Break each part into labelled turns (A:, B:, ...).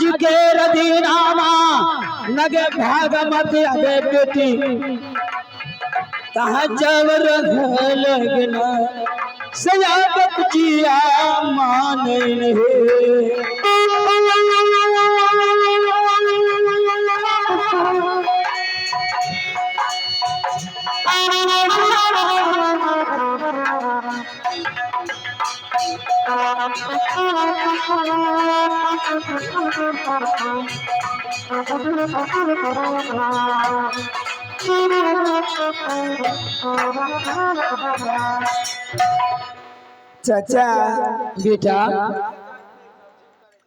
A: आज के रदीनामा नगे भागमती अबे बेटी तहाँ जबर लगना सयाबत जिया मान हे।
B: चाचा
A: बेटा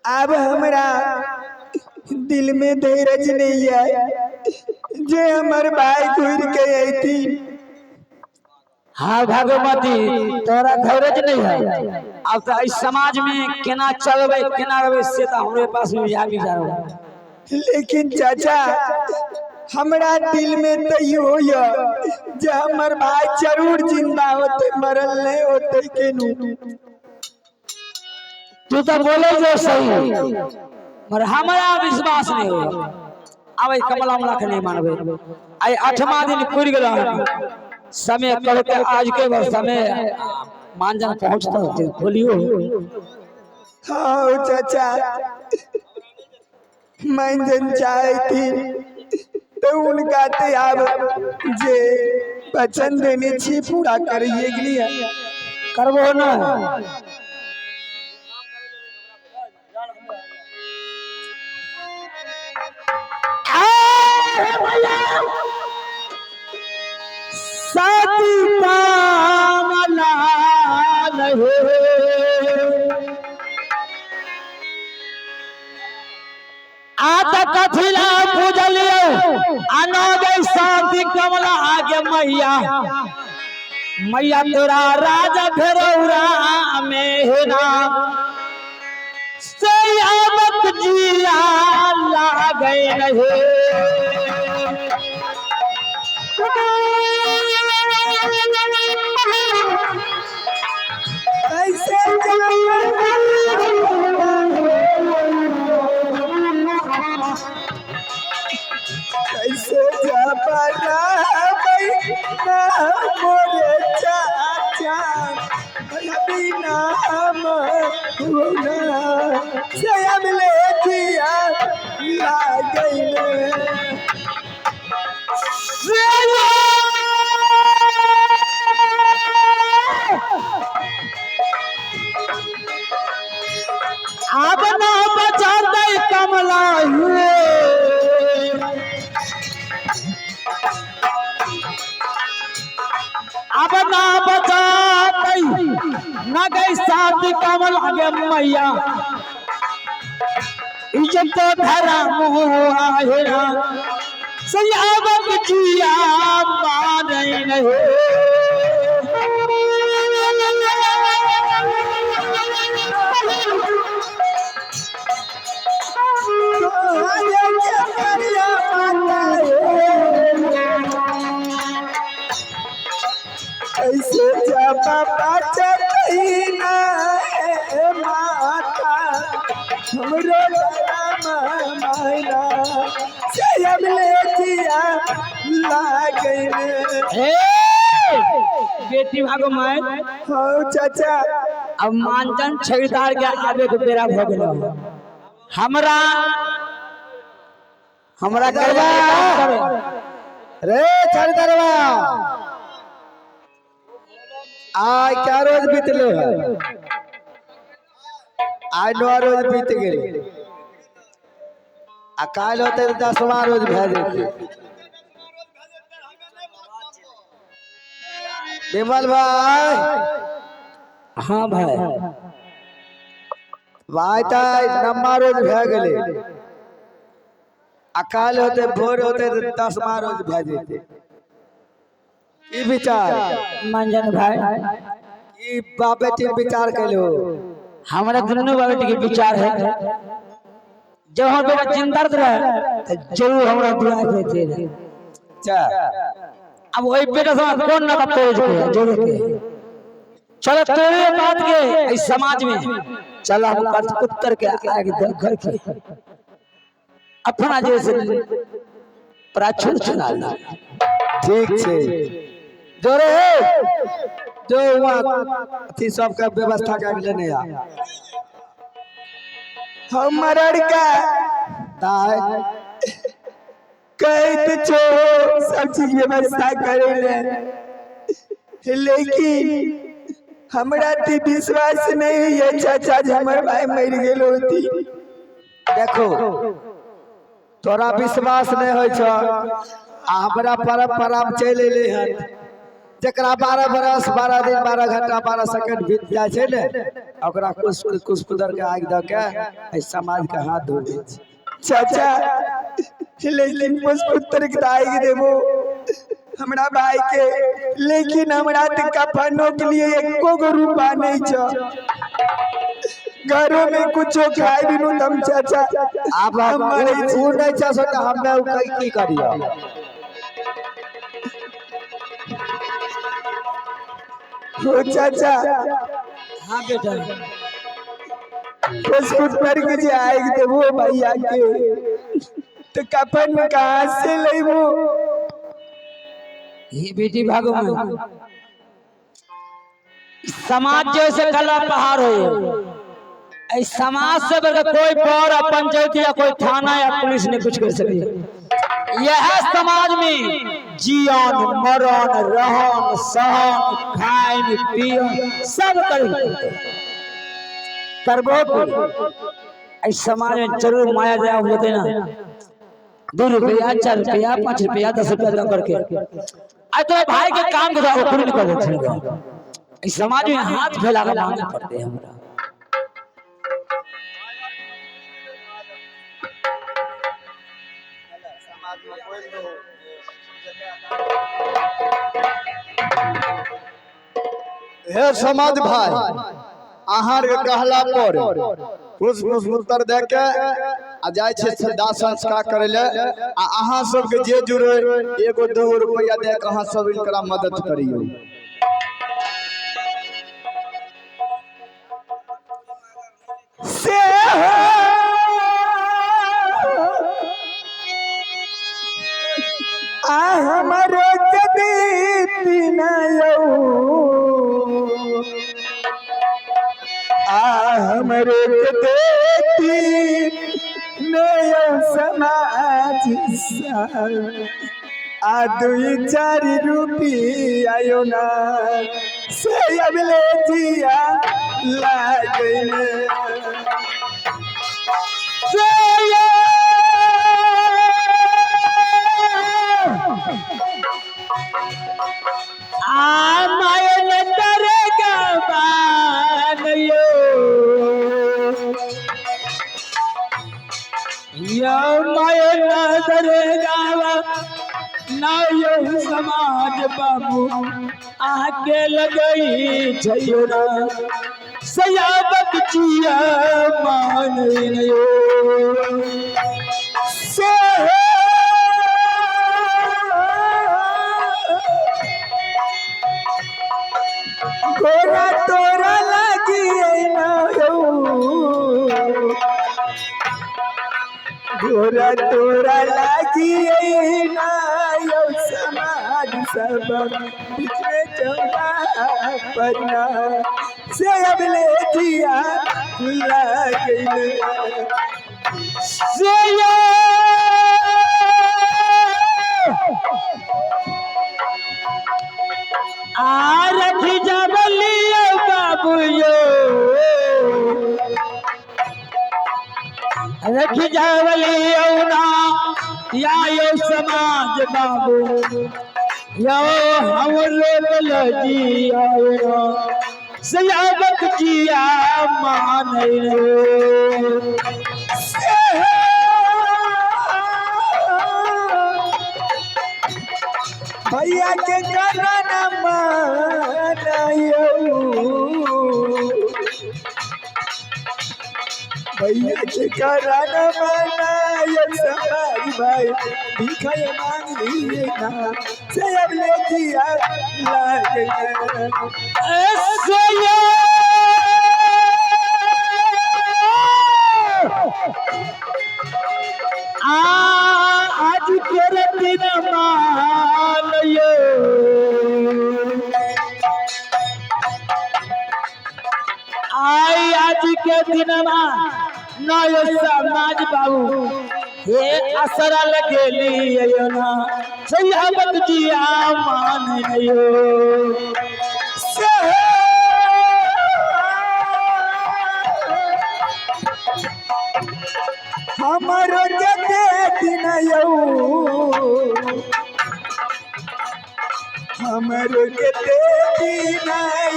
B: अब हमरा दिल में धैर्य नहीं है जे हमर भाई घूर के अती।
A: हाँ भागवती तोरा धैर्य नहीं है। अब तो इस समाज में केना चलबे केना रहबे से तो हमरे पास में विचार विचार हो।
B: लेकिन चाचा हमरा दिल में तो इहो य जे हमर भाई जरूर जिंदा होते, मरल नहीं होते केनू।
A: तू तो बोले जो सही मगर हमारा विश्वास नहीं हो। अब ई कमला उमला के नहीं मानबे। आई 8वां दिन पुर गेल हन। समय कह के आज के बर समय मानजन पहुंचता होते बोलियो।
B: हाँ चाचा मानजन चाहती तो उनका ते अब जे वचन देने छी पूरा करिए के लिए
A: करबो ना। सती कामला नहीं आता कथिला पूजलियो अनादय शांति कमला आगे मैया मैया तोरा राजा भेरौरा मेहना सयामत जिया लागे नहीं।
B: कैसे कैसे मोरे चाचा बिना सयम ले जिया लागैले।
A: अब ना बचा दे कमला हुए अब ना बचा दे न गई साथ कमला के मैया इज्जत धरा मुँह आहे सयाबत जिया माने नहीं।
B: कैसे जब माता हमरो मायना सयम ले जिया लागैले।
A: हे बेटी भागो my.
B: हो चाचा
A: अब मानचंद छविदार के आबे के बेरा भ गेल। हमरा हमरा
C: करवा रे छड़ीदारवा आय क्या रोज बीतले है? आय 9 रोज बीत गेले आ काल्हि होते तऽ 10वां रोज भए जेतै। विमल भाई।
A: हाँ भाई
C: भाई तऽ 9वां रोज भए गेलै आ काल्हि होते भोर होते तऽ 10वां रोज भए जेतै। की विचार
A: मंजन भाई?
C: की बाप बेटी विचार कैलो?
A: हमारा दोनों बाप बेटी के विचार है जब हम बेटा जिंदा रहे तो जरूर हमरा दुआ देते रहे।
C: अच्छा
A: अब वही बेटा से कौन ना तोड़ के जोड़े के चलो तोड़े बात के इस समाज में चलो हम उत्तर के आगे घर के। अपना जैसे प्राचुर चला ला।
C: ठीक छै, जोरे हे जो वहाँ अथी सबके व्यवस्था कर लेने आ।
B: हमर का
C: दाय
B: कहत छो सब चीज व्यवस्था करे ले, लेकिन हमरा ते विश्वास नहीं है चाचा जे हमर भाई मर गेल होती।
C: देखो, तोरा विश्वास नहीं होइ छौ आ हमरा परम्परा में चलि एलै हन, जकरा 12 बरस 12 दिन 12 घंटा 12 सेकंड बीत जाइ छै ने, ओकरा कुछ कुछ कुदर के आगि दऽ के एहि समाज के हाथ धोबै छै।
B: चाचा, लेकिन पुष्पुत्र के दाई देबो हमरा भाई के, लेकिन हमरा ते कफनो के लिए एको गो रुपा नहीं छ, घरों में कुछो खाए बिनु तम चाचा
C: आब
B: हम मरै छी।
C: ओ नहि छै से तऽ हमे ओ की करियौ?
B: हो चाचा।
A: हाँ बेटा।
B: पुष्पुत्र के जे आगि देबो भैया के तो कफन कहाँ से लेबो?
A: ये बेटी भागो में समाज जैसे कला पहाड़ हो, इस समाज से बढ़कर कोई बड़ या पंचायत या कोई थाना या पुलिस नहीं कुछ कर सके। यह समाज में जीवन मरण रहन सहन खान पियन सब कर करबो। इस समाज में जरूर माया दया होते ना, 2 रुपया 4 रुपया 5 रुपया 10 रुपया दम करके आज तो भाई के काम के पूरी कर देते। इस समाज में हाथ फैला के मांगे पड़ते हैं हमरा।
D: हे समाज भाई, अहाँ के कहला पर पुष्प पुष्पोत्तर दे के आ जाइ छै दाह संस्कार करे ले, आ अहाँ सबके जे जुड़े 1 2 रुपया दे के अहाँ सब इनकरा मदद करियो।
B: से आ हमरो कदी नयौ, आ हमरो कदी नयौ समाज आ 2 4 रुपया यो ना से अबले जिया लागल
A: से आ मायल तर गबान यो, यो मायल तर गावा ना यो समाज बाबू आके लगई छयोरा सयाबत चिया मान यो।
B: से गोरा तोरा लागी ना यौ, गोरा तोरा लागी ना यौ समाज सब बीच में चौरा परना से अबले जिया लागल।
A: से आ रखी जबलियो बाबू यो, रखी जबलियो ना या यो समाज बाबू यो हमरो लजिया यो सयाबत जिया मान रे।
B: भैया के गाना मानायो, भैया के गाना मानायो समाज भाई भिखाय मांग लिए ना से अब ले जिया लागे।
A: आ के दिनमा नयो समाज बाबू हे असरा लगेली यो ना सयाबत जिया मान नयो।
B: हमरो के दिन यौ, हमरो के दिन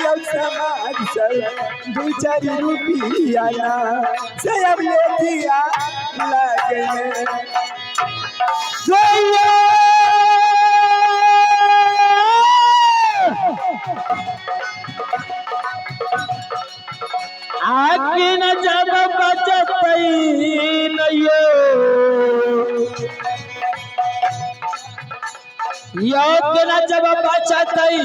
B: यौ समाज सब दू चारि रुपिया ना से अब ले दिया लगने।
A: आकिन जब बचतई नयो यो के जब बचतई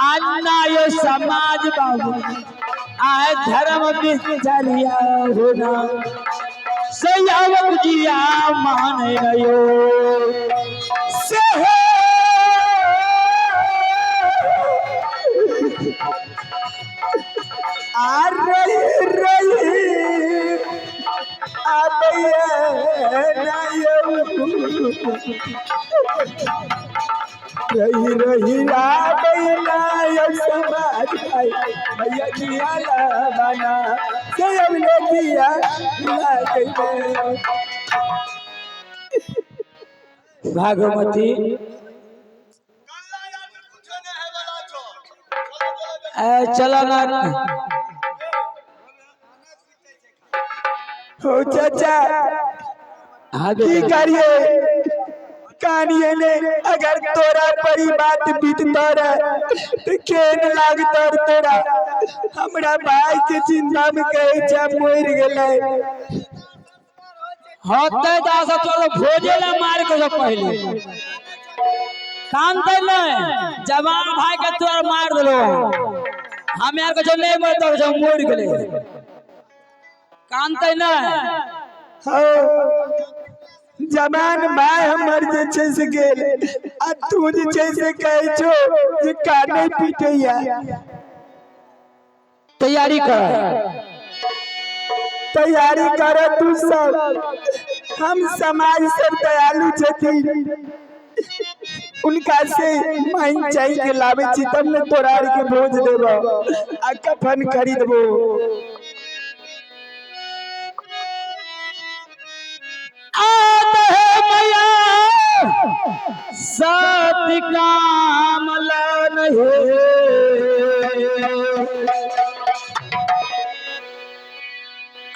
A: अन्ना यो समाज बाबू आए धर्म बिचरिया होना सयावक जिया मान नयो।
B: से आ रही रही आबैया रही रही आबैया समाज भाई भैया जिया बना से अब ले दिया लगने।
A: भागमती चलो ना
B: हो चाचा
A: हाँ
B: की
A: बेटा।
B: करिए कानिए ने, अगर तोरा पर ई बात बीततर तो केन लागतर तोरा। हमरा भाई के चिंता में कहे छै मरि गेलै।
A: होते दास तोर भोजे ला मार के सब पहले कानते नहीं जवान भाई के तोर मार देलो हम यार के जो नहीं मरतो जो मर गेले कानते नहीं।
B: हो जवान भाई हमर जे छै से गेल आ तू जे छै से कहै छो जे काने पीटैया।
A: तैयारी कर,
B: तैयारी कर तू सब, हम समाज सब दयालु छथिन, उनका से मांग चाही के लावे छी तब ने तोरा आर के भोज देबो आ कफन खरीदबो।
A: आत है मैया सत काम लन हे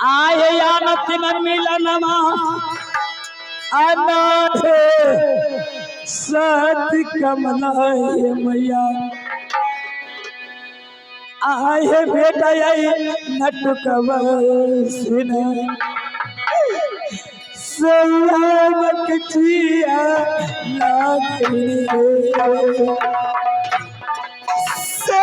A: आए आनत में मिलनमा अनाथ सत कमला हे मैया आए बेटा आई नटकव सुन सयावक जिया लागनी।
B: से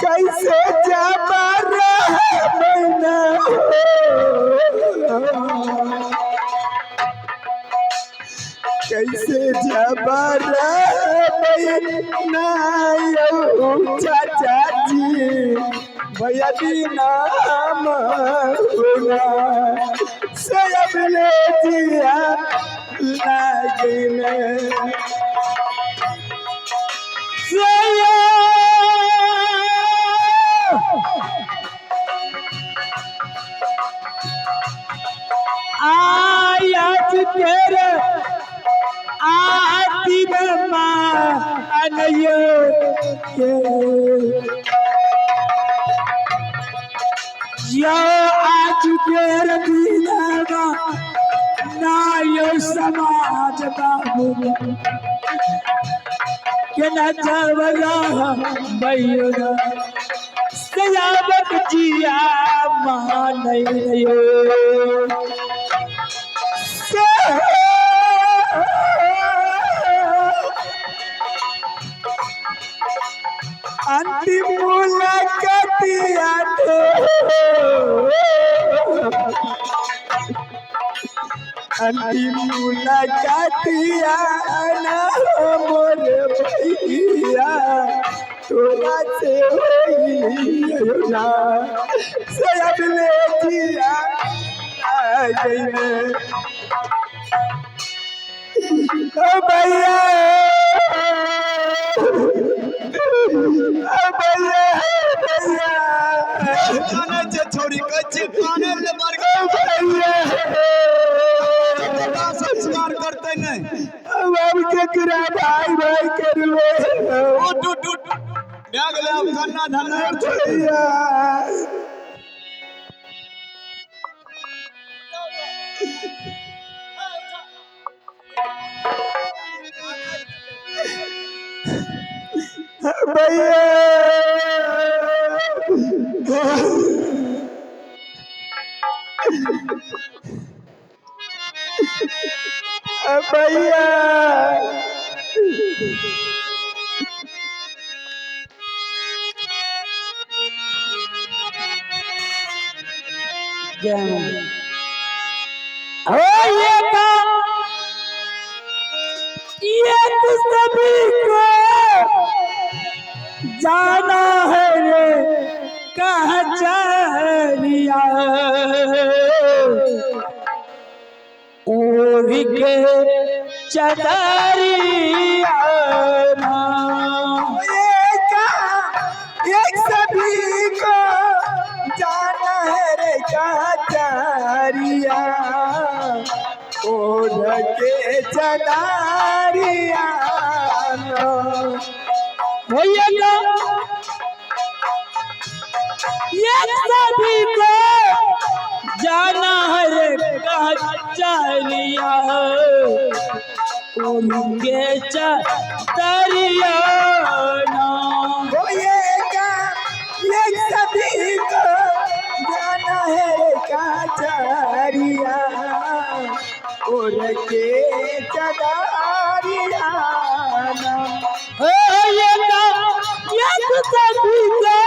B: कैसे जाबा मैना, कैसे जाबा मैना यौ चाचा जी भैया दीना मना से अब ले जिया लगने।
A: आयाज तेरे आदि अनयो के यो आज तेरे दीना नायो समाज बाबू के न जवरा बैरा सयावत जिया मानयो।
B: अंतिम मुलाकातिया तो अंतिम मुलाकातिया ना हो मोर भैया तोरा से होई ना से अब ले जिया आ गई। ओ भैया, ओ भैया, भैया।
D: कानै छै छोरी, कहै छै कानै ले बड़।
B: ओ भैया।
D: दाह संस्कार करतै नहि।
B: अब केकरा भाई भाई करबे?
D: उठ उठ उठ, भए गेलै आब कन्ना धन्ना।
B: भैया। भैया। भैया।
A: जय मां। ओ ये का ये तो सभी को जाना है रे कचहरिया ओढ़ के चदरिया ना।
B: एक एक सभी को जाना है रे कचहरिया ओढ़ के चदारिया।
A: भैया का ये सभी को जाना है रे कचहरिया उनके चदरिया ना।
B: ओ एक एक सभी को जाना है रे कचहरिया ओढ़ के चदारिया।
A: हे ये का ये सभी को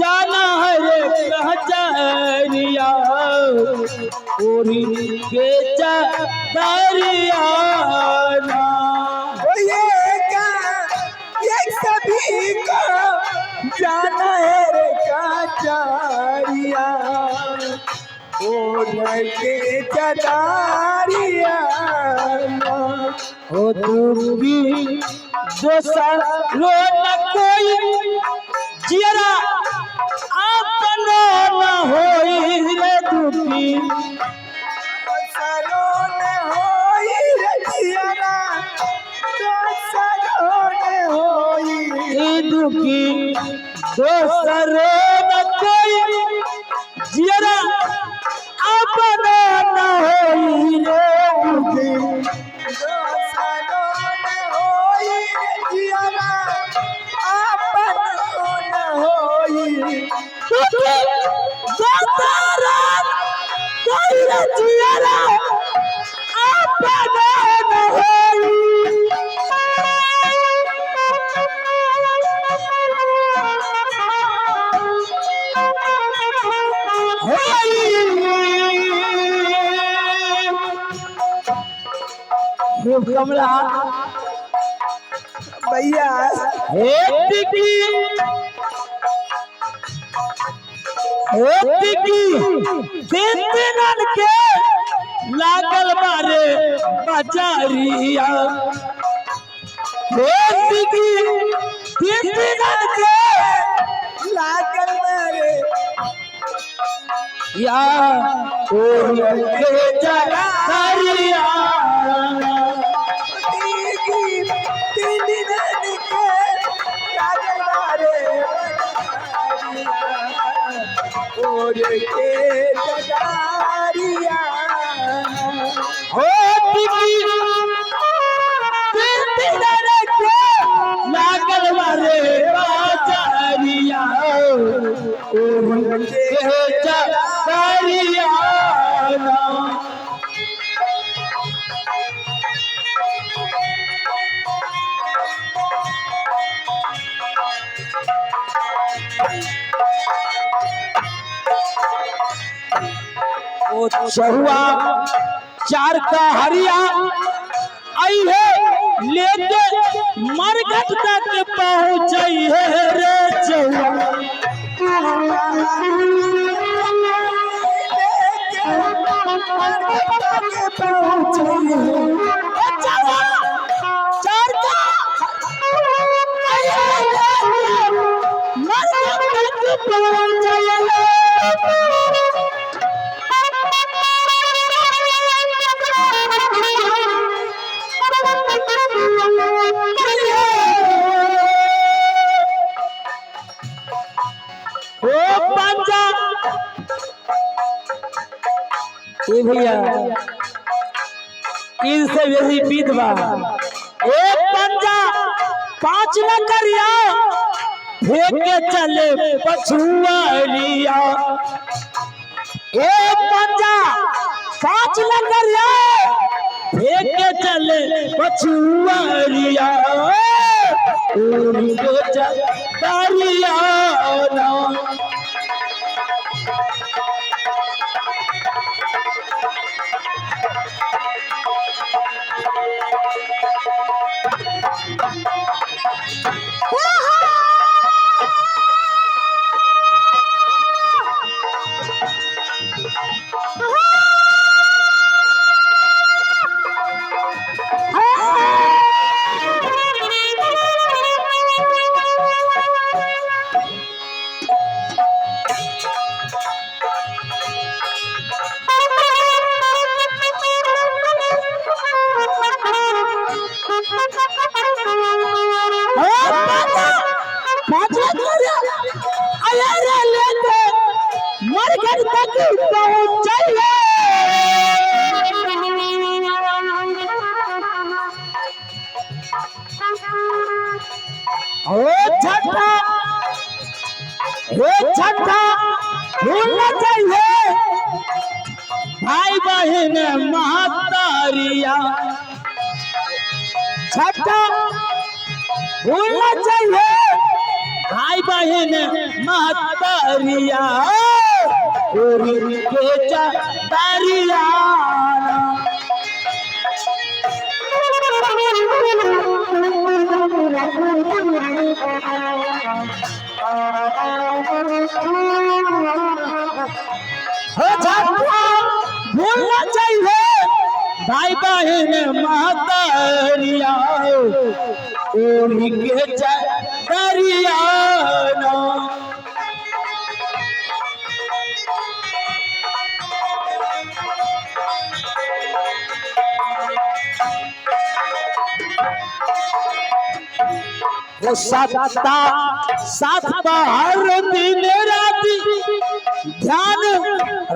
A: जाना है रे कचहरिया उनके चदरिया ना।
B: ओ एक एक सभी को जाना है रे कचहरिया ओढ़ के चदारिया।
A: हो तुम भी दोसर रो न कोई जियरा अपनो न होई रे दुखी।
B: सरो न होई रे जियरा, सरो न होई।
A: ई दुखी दोसर न कोई जियरा अपनो न होई रे दुखी।
B: सरो न होई रे जियरा, अपनो न होई।
A: दुखी दोसर कोई रे जियरा अपनो न होई। हे कमला
B: भैया।
A: हे टिकी, हे टिकी, तीन दिनन के लागल बारे बाजारिया। हे टिकी, तीन दिनन के
B: लागल रे
A: या ओढ़ के चदरिया।
B: तीन दिन के लागल रे ओढ़ के चदारिया।
A: हो टिकी, तीन दिनन के लागल बारे बाजारिया ओढ़ के चदरिया। ओ चहुआ चार का हरिया आई है लेके मरघट तक पहुंचई है रे चौआ। चार का आई है लेके मरघट तक पहुंचई है। ओ पंजा ए भैया इनसे बेसी पीत बा। ए पंजा पांच न करिया फेंक चले पछुआरिया। ए पंजा पांच न करिया फेंक चले पछुआरिया। उड़ के चल ना। मरघट तक पहुंचाइए। ओ छठा ओ छठा भूलना चाहिए भाई बहन महतारिया। छठा भूलना चाहिए भाई बहन महतारिया। के भूलना चाहिए भाई बहन महतारिया। के दरिया ना। वो सत्ता सात पहर दिन राती ध्यान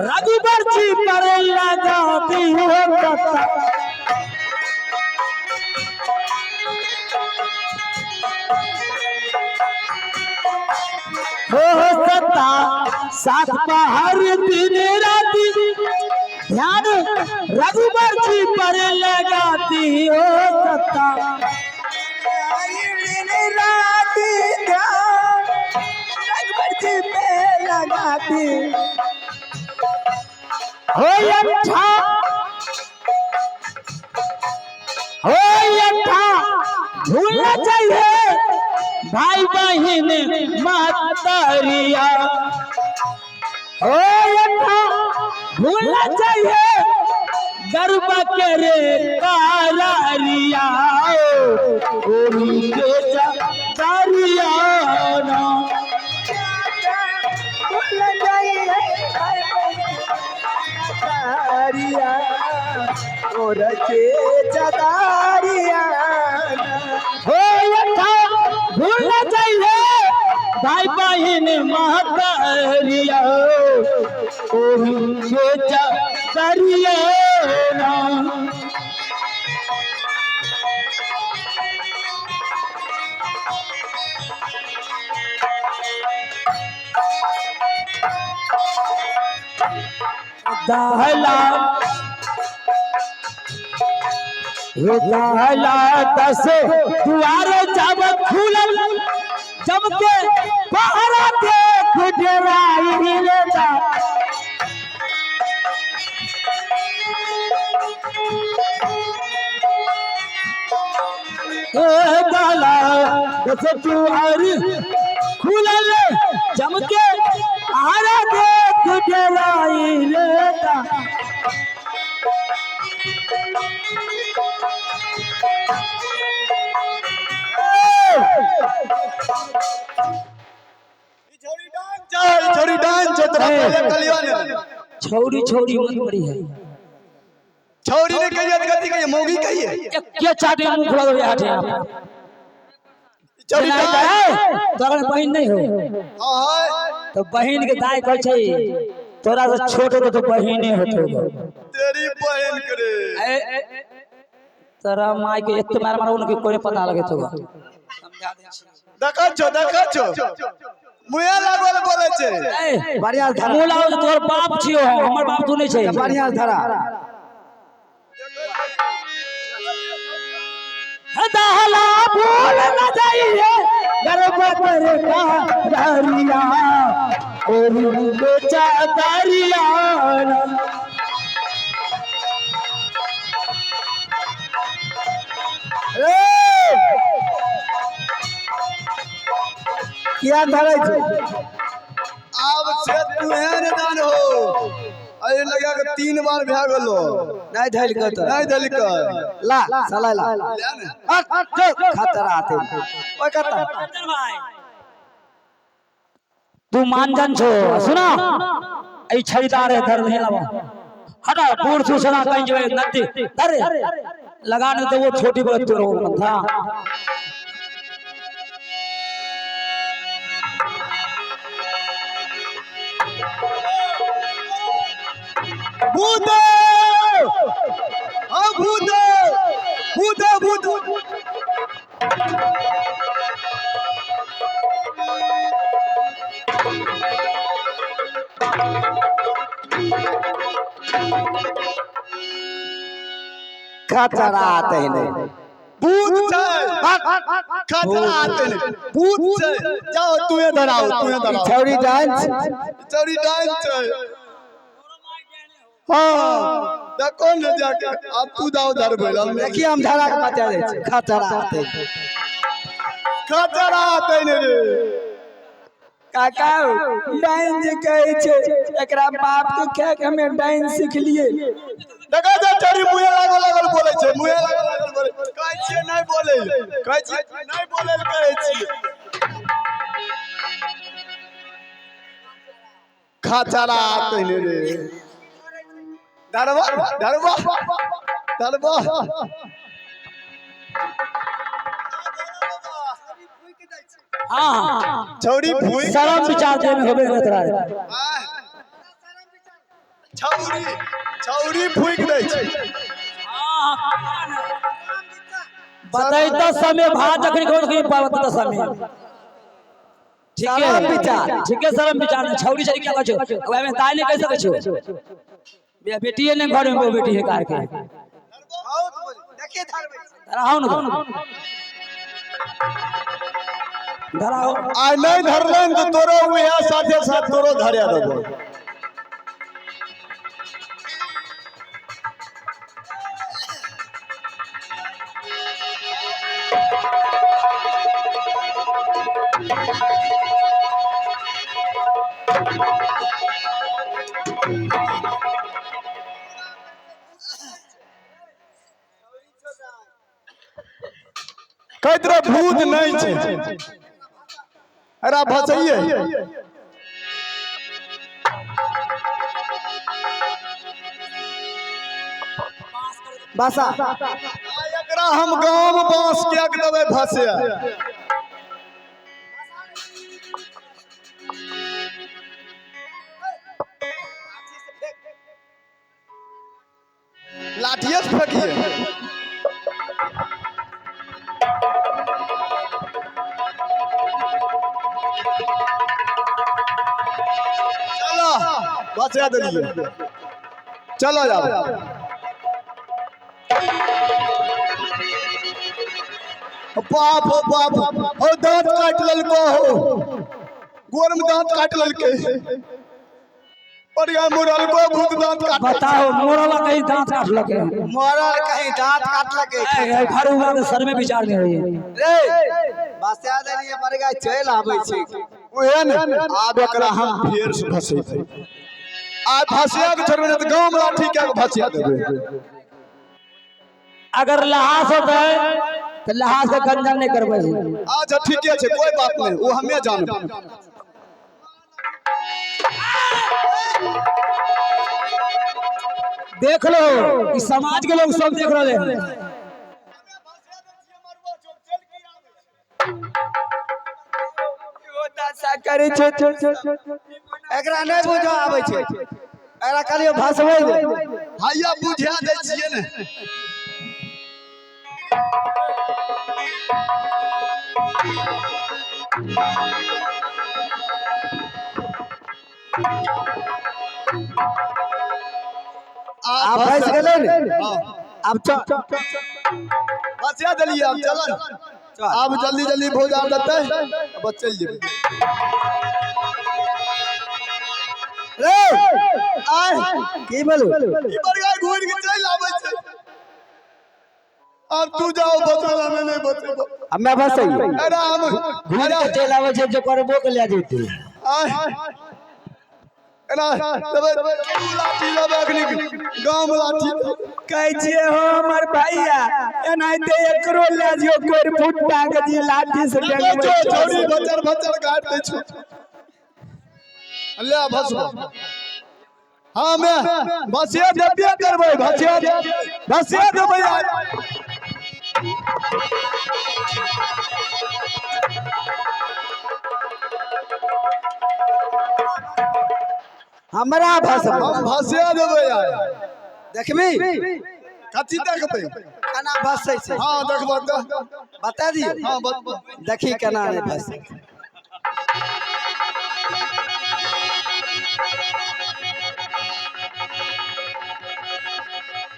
A: रघुबर जी पर लगाती हो कथा। हो सत्ता सात पहर दिन राती ध्यान रघुबर जी पर लगाती हो सत्ता।
B: लगाती
A: हो अठा हो अठा भूलना चाहिए भाई बहन महतारिया। हो अठा भूलना चाहिए गरबा करे कारिया। के ना।
B: और के चदारिया
A: हो अठा भूलना चाहिए भाई बहन महतारिया। के चरिया ना। दहला दहला दस दुआर जब खुलल जब के पहरा देख डराई रे। ए दाला दस तुआरी खुलल चमके आरा देख डराई रे दा।
D: छौरी डांस छै, छौरी डांस छै, तोरा पहिले कहलियौ ने।
A: छौरी छौरी मत पड़ी है।
D: छौरी ने कहिए तऽ कथी कहिए, मौगी कहिए।
A: एके चाटे मुंह खुला दो हाथे आप।
D: छौरी डांस।
A: तोरा बहिन नहीं हो?
D: हाँ है।
A: तो बहिन के दाय कहै छै तोरा से छोट हो तो बहिने होतो।
D: तेरी बहन करे।
A: ए तोरा माय के एते मार मार उनके कोई पता लगे तो।
D: देखै छौ, देखै छौ, मुँहे लागल बोलै छै।
A: ए
C: बढ़िया से धरा।
A: मुँह लागल तोहर बाप छियो, हमर बाप तू नहीं छै।
C: बढ़िया से धरा।
A: दहला भूल न जाइए गर्भवर का दरिया और बेचा दरिया।
C: किया धरै छै?
D: आब से तुहे ने दान हो, अरे लगा के 3 बार भए गेलो।
C: नहीं धैल के तो।
D: नहीं धैल के।
C: ला सलाई ला।
D: ले ने।
C: हट खतरा आते ओए कता।
A: तू मानजन छो सुना ई छड़ीदार है धर नहीं लवा हटा बूढ़ सूचना कहीं जो नदी धर लगाने तो वो छोटी बात तो था।
D: भूत हाँ भूत भूत भूत।
C: खतरा आते ही नहीं।
D: भूत छै, खतरा आते नहीं, भूत छै। जाओ तू इधर आओ, तू इधर आओ।
C: छौरी डांस।
D: छौरी डांस छै। हाँ देखो ने जाके, अब तू जाओ धरबै।
C: देखिए हम धरा के बचा दै छी। खतरा आते।
D: खतरा आते नहीं रे।
B: काका डाइन जे कहै छै एकरा बाप के खा के हमे डाइन सीखलिए।
D: देखा जा छौरी मुँहे लागल लागल बोलै छै, मुँहे लागल लागल बोलै। कहै छियै नहीं बोलै, कहै छियै नहीं बोलै कहै छियै। खतरा आते नहीं रे। धरबा धरबा धरबा।
A: हाँ
D: छौरी फूक।
A: शर्म विचार दे में होबे न तोरा।
D: छौरी छौरी फूक दै छै।
A: बतैता समय भात जखन खोल के पावत त समय। ठीक है
C: शर्म विचार।
A: ठीक है शर्म विचार नहीं। छौरी छौरी क्या कहै छौ ओय में ताई नहीं कह सकै छौ। बेटी है ने घर में, वो बेटी है कार के। धराओ न धराओ।
D: आइ नहीं धरलन तो तोरो उहे साथे साथ तोरो धरे देबो। कहैत रह भूत नहीं छै। अरे भसैये।
C: बासा
D: एकरा हम गाँव में बांस के देबै भसे। लाठिए से फेंकिए। चलो बचा दिलिए, चलो जाओ। बाप हो बाप हो, दांत काट ललको हो, गोर में दांत काट ललके। पर ये मुरल को भूत दांत काट
A: बताओ मोरला कहीं दांत काटलक है।
C: मरल कहीं दांत काटलक
A: ए, घर हुआ तो सर में विचार नहीं होई
C: रे बसा देलिए मर गए चलि आबै छै।
D: उहे ने आब एकरा हम फेर से फसेबै। आ फसिया के छोड़बै ने तऽ गाँव में लाठी के फसिया देबै।
A: अगर लहास होता है तो लहास के गंजन नहीं करबै।
D: अच्छा ठीके छै, कोई बात नहीं, वो हमें जानब।
A: देख लो इस समाज के लोग सब देख रहे हैं।
B: करै छै।
C: एकरा नहि बुझऽ आबै छै, एकरा कहलियै भसबै ले।
D: हैया बुझा दै छियै ने।
C: आब फँसि गेलै ने, आब चल।
D: फसिया देलियै, आब चल, आब जल्दी जल्दी भोज आर देतै, बस चलि जेबै।
C: रे
D: आय
C: की बोलू?
D: ई बड़का घूरि के चलि आबै छै। आब तू जाओ बचल, हमें नहीं बचेबो।
C: हमे भसैयै।
D: अरे हम
A: घूर के चलि आबै छै जो करबो के ले जेतै।
D: आय एना देबै तू लाठी लेबै अखनी गाँव में लाठी।
B: कहै छियै हो हमर भैया, एनाहिते एकरो ले जियो कोइ फुट्टा के जी लाठी से
D: देखै
B: डंगबै
D: छौ,
B: छौ।
D: छौड़ी भचर भचर काट दै छौ। ले भसबो। हाँ मैं भसिया देबे करबै, भसिया भसिया देबै आइ।
C: हमरा भसबै।
D: हम भसिया देबै आइ।
C: देखबी?
D: कथी देखबै?
C: केना भसै छै।
D: हाँ देखबो तऽ।
C: बता दियौ।
D: हाँ बतबो।
C: देखी केना नहि भसै।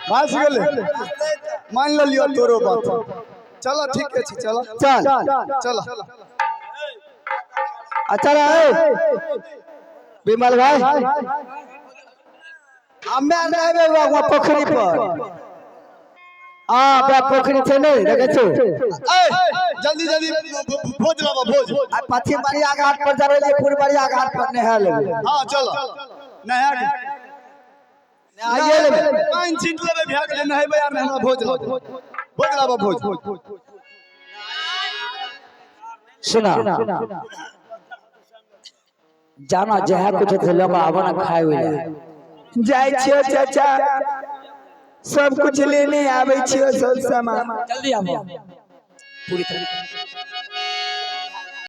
D: भस गेलै, मान लेलियौ तोरो बात। चल ठीके छै, चल।
C: चल।
D: चल।
C: अच्छा रे विमल भाई, हमे नहेबै वहाँ पोखरी पर। आ बे पोखरी छै ने, देखै छौ?
D: ए जल्दी जल्दी भोज लाबो भोज।
C: आ पश्चिम बरिया घाट पर जबै लिए, पूर्व बरिया घाट पर नहा लेबै।
D: हाँ चल नहा के
C: नहाइए लेबै।
D: पानि छीट लेबै, भए गेलै। नहेबै आर हमरा भोज लाबो, भोज लाबो भोज।
A: सुना जाना जहाँ कुछ थे लोग आवा ना खाए हुए।
B: जाइ छियो चाचा, सब कुछ लेने आबै छियो सब सामान।
A: जल्दी आवो पूरी तरह।